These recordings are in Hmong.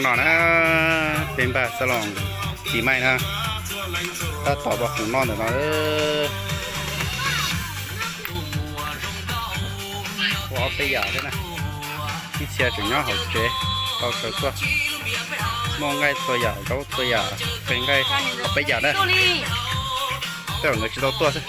No na, peb npaj xab loos tiv maij na, tab tom pom khoom noj ntawm no. Ua ob peb yam thiab na, ib txhia tseem nyob hauv tsev tau sawv tuaj. Muaj nqaij txhua yam, zaub txhua yam, qe nqaij ob peb yam na. Tej zaum nkawd tsis tau tuaj xwb.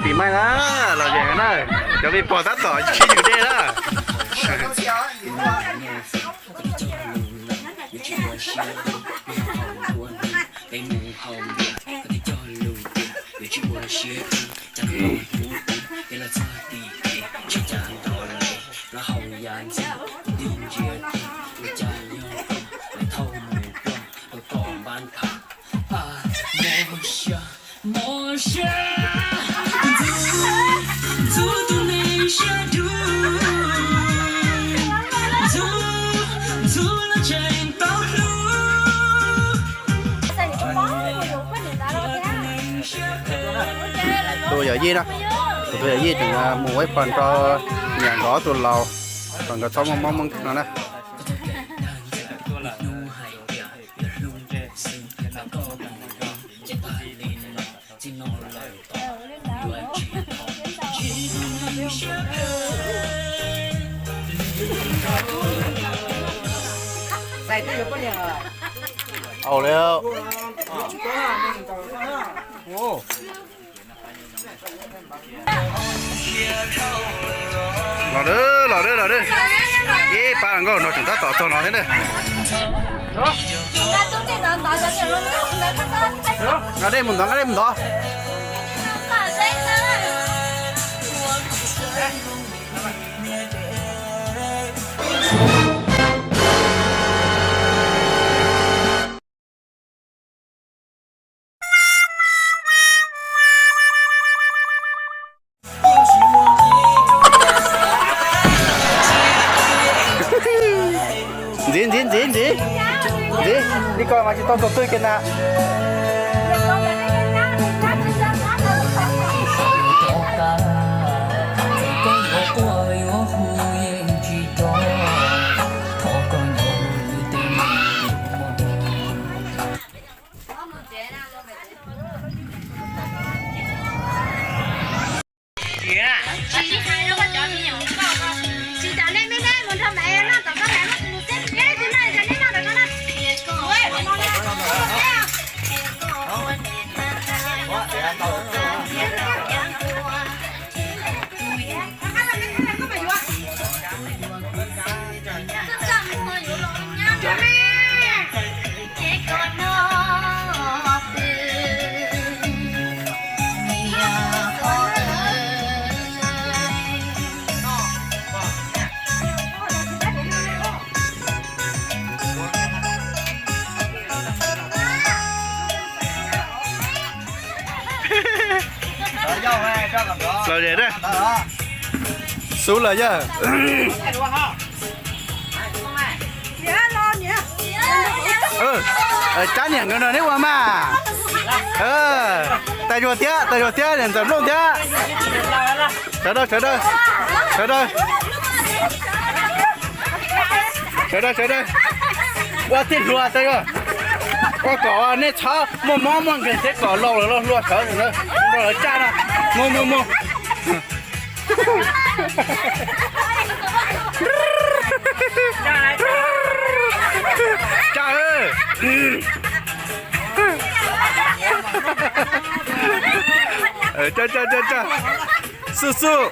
Tiv maij na, los yeem na, cov me pog tab tom sib yws dej na. Tus yawm yij no, kuv tus yawm yij tseem mus ua ib pawg nrog niam nkawd ob tug laus, kom nkawd txhob muaj mob muaj nkeeg no na. Au li. Los dab, los dab, los dab. Ib pab nkauj no tseem tab tom txog no thiab na. Nqa dej mus ntov, nqa dej mus ntov. Ntxiv, ntxiv, ntxiv, ntxiv. Ntxiv, li ko mas tsis tau tus twg kiag na. Los zem, xub los yawg. Cab niam nkawd no neb ua mas. Tais Zuag thiab, Tais Zuag thiab, niam ntxawm Nplooj thiab. Sawv daws, sawv daws, sawv daws. Sawv daws, sawv daws. Ua tij hluas, Tais Zuag. Ua kom nej txhob muaj mob muaj nkeeg thiab kom laus lawv los hluas sawv, rau lawv caj no. Mus, mus, mus. Caj. Caj, caj, caj, caj. Xub, xub.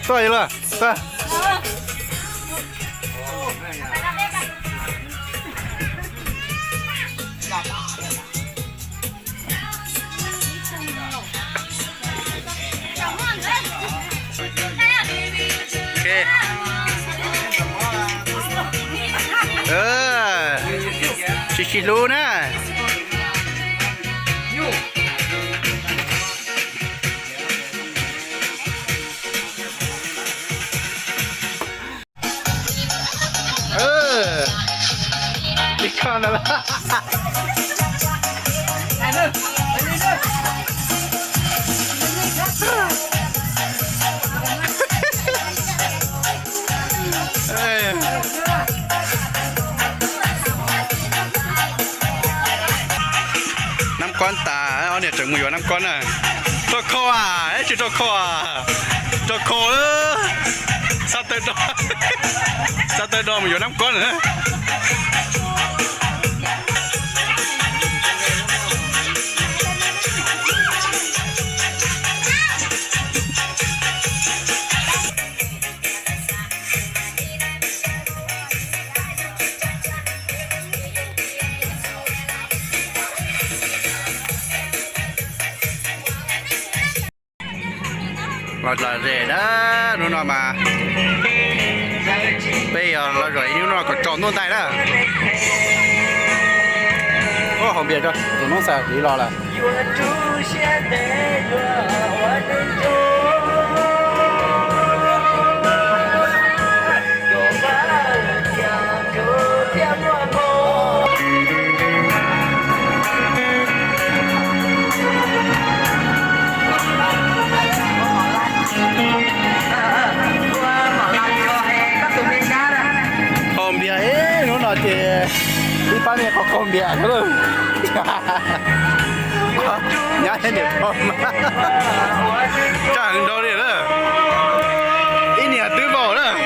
Tuaj lawm, tuaj. Sib sib hlub na. Nab kob tas, ob niag tseem mus yuav nab kob na. Rau khau a, tsis rau khau a, rau khau. Xa taw do, xa taw do mus yuav nab kob na. Los lom zem na, hnub no mas peb yog los zem ib hnub no kom tsaus ntuj ntais na. Ua hauv npias rau tus noob xav tiv los lawm. Qhov npias ib hnub no ces ib pab niag qhov qhov npias xwb. Nyab thiab niam pog mas tsa heev nrau li lawm. Ib niag twb vau lawm.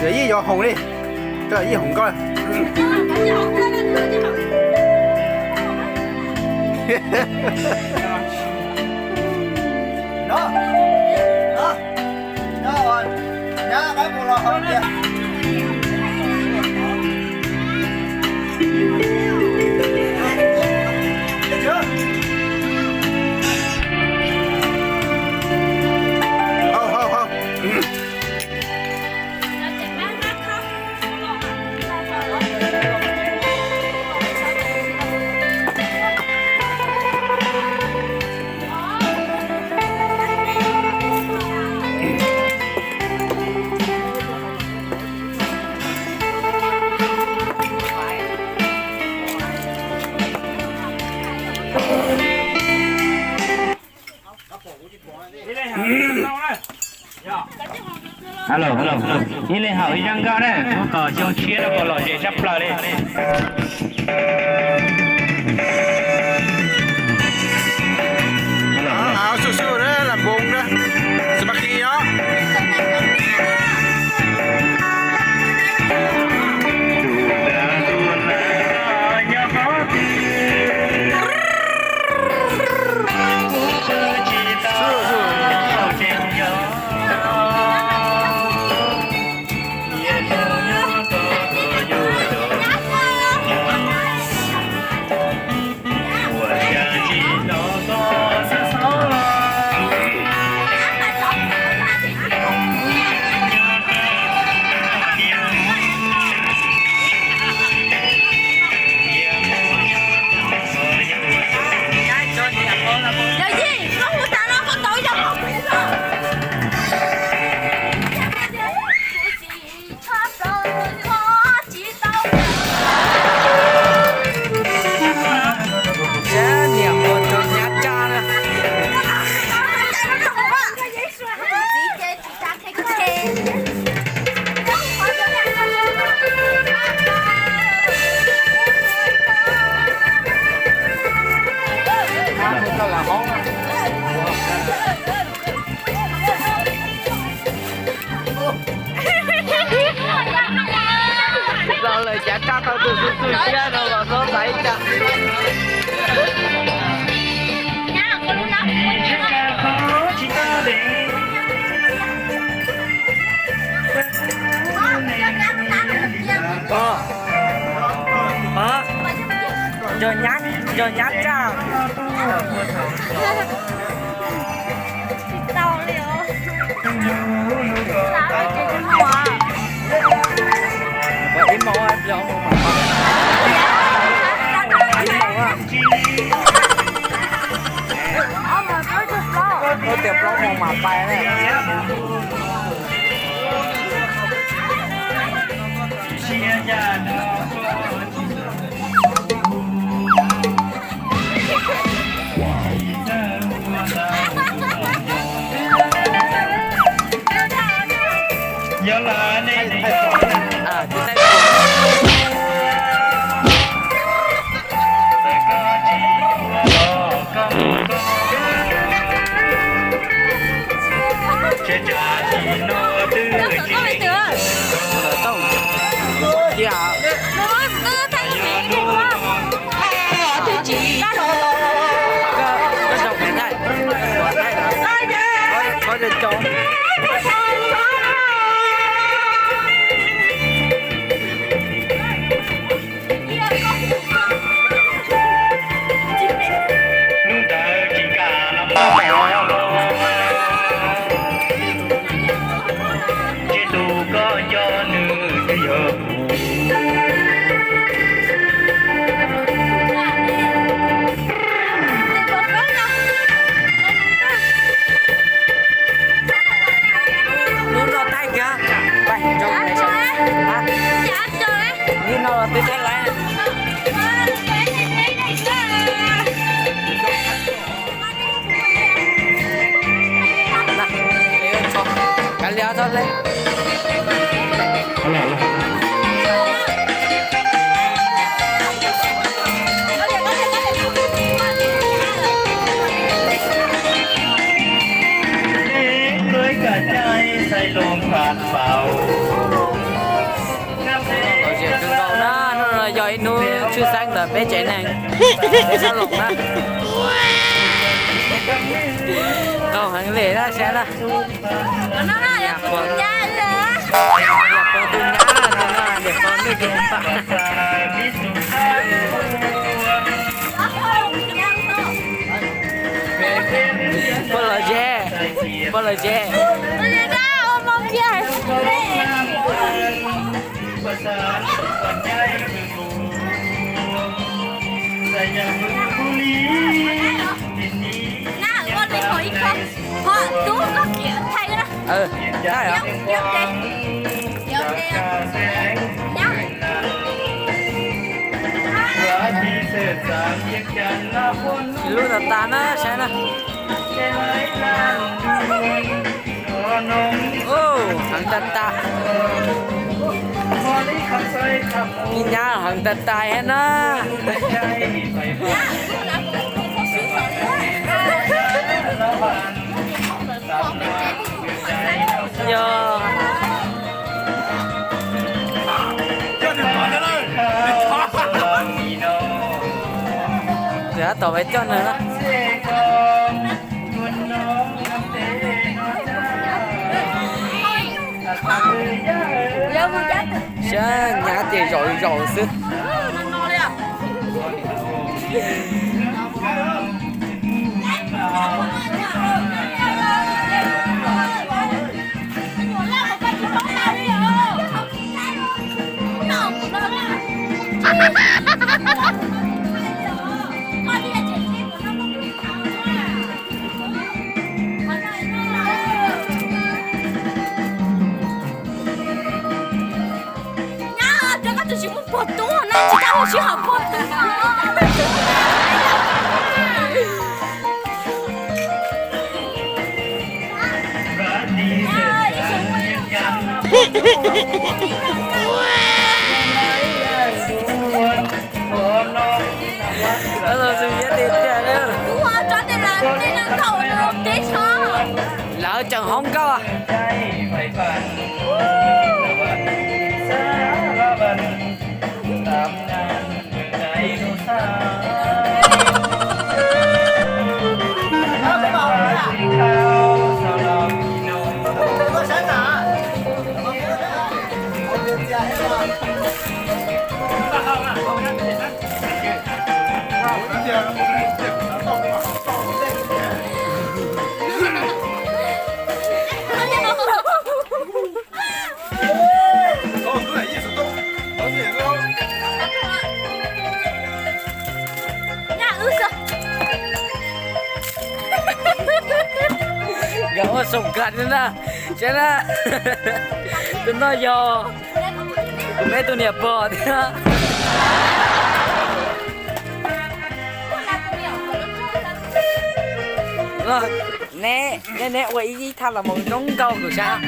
Yog ib yog hoom li, yib hoom nkauj. Hello, hello, hello. Ib leeg haus ib zaj nkauj na, ua kom xyoo tshiab rau kom lom zem tshaj plaws li. Hello, hello. Lam npoos na, samakhis os. Los lawm cav raj tau tus xub xub thiab no los xob xaiv ib tag. Yog nyab, yog nyab tsaj. Tsis tau li os. Ib hmos, ib hmos, ib hmos. Ua tias plaub hmos mam pais na. Hnub ntawd tsis kam los, ces tus koj nco nws twb yog kuv. Lub noj thaij kiag, pab zoo, lub no los twb thaij lawm. Kav liam txhob hle. Lom zem kawg nkaus na, hnub no yog ib hnub tshwj xeeb ntawm peb tsev neeg, peb sab Loos na. Qaug heev li na, saib na. Niam pog, niam pog tus nyab, tus no niam pog nws tus pam. Puab lom zem, puab lom zem. Lub tas tas na, saib na. Heev tas tas. Ib nyab heev tas tas thiab na. Yog. Tab tom pais coj nws na. Saib nyab ces zaum zaum xwb. Nyab, koj tus tsis muaj pog tub na, tsis tau sib haum pog tub. Lawv tseem hoob nkauj. Tsoom kas na, saib na, tus no yog kuv me tus niam pog thiab. Neb, neb ua ib thaj los mus zoo nkauj kuv saib.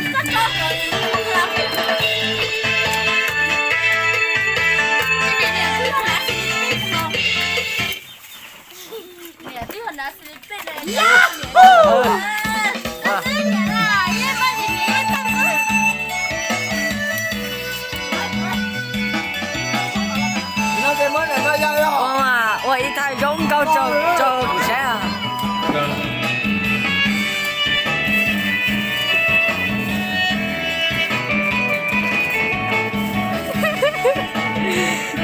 Ua ib thaj zoo nkauj rau kuv saib.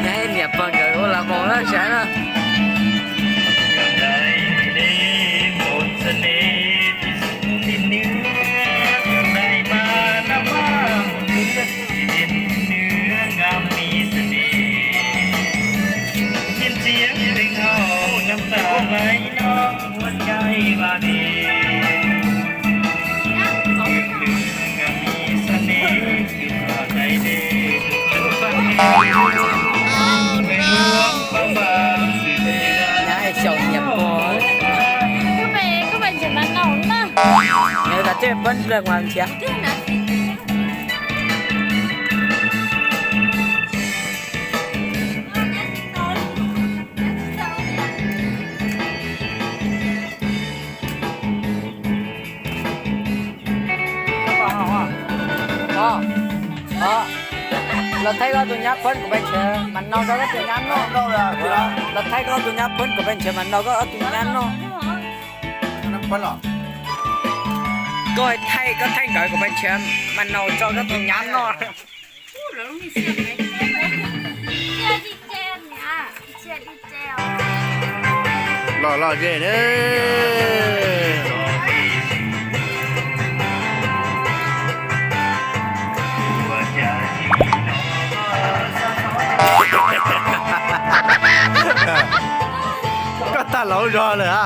Neb niam pog nkawd ua los mus na saib na. Xyaum niam pog. Nws kav tsij pab nplawg mas nrhiav. Los thaij koj tus nyab phab kuv pais nrhiav mas no rau koj tus nyab noj. Los thaij koj tus nyab phab kuv pais nrhiav mas no koj tus nyab noj. Koj thaij, koj thaij nkawd kuv pais nrhiav mas no rau koj tus nyab noj. Los lom zem na. Koj tag lauv zog lawm a.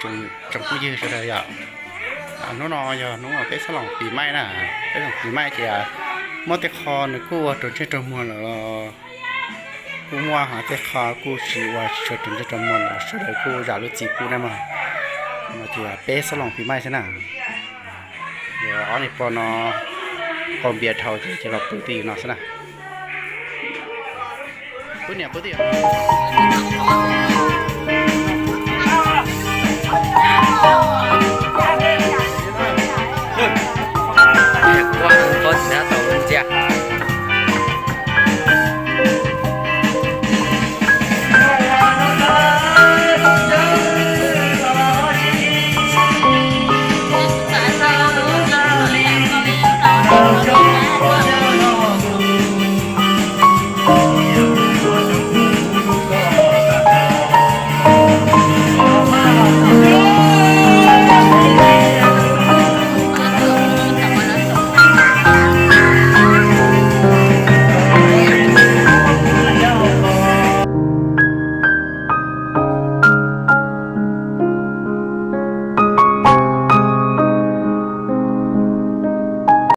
Tsoom phooj ywg sawv daws yom, hnub no yog hnub peb xob loos pis maij na, peb xob loos pis maij ces muaj tej qho nws kuj ua raug ntsej raug muag lawm, kuj muaj hos tej qho kuj tsis ua tsis tshua raug ntsej raug muag lawm, sawv daws kuj zam lub txim pub na mog. No ces peb xob loos pis maij xwb na. Ob niag pog no qaug npias dhau ces los pw twj ywm no xwb na. Pub niam pub txiv.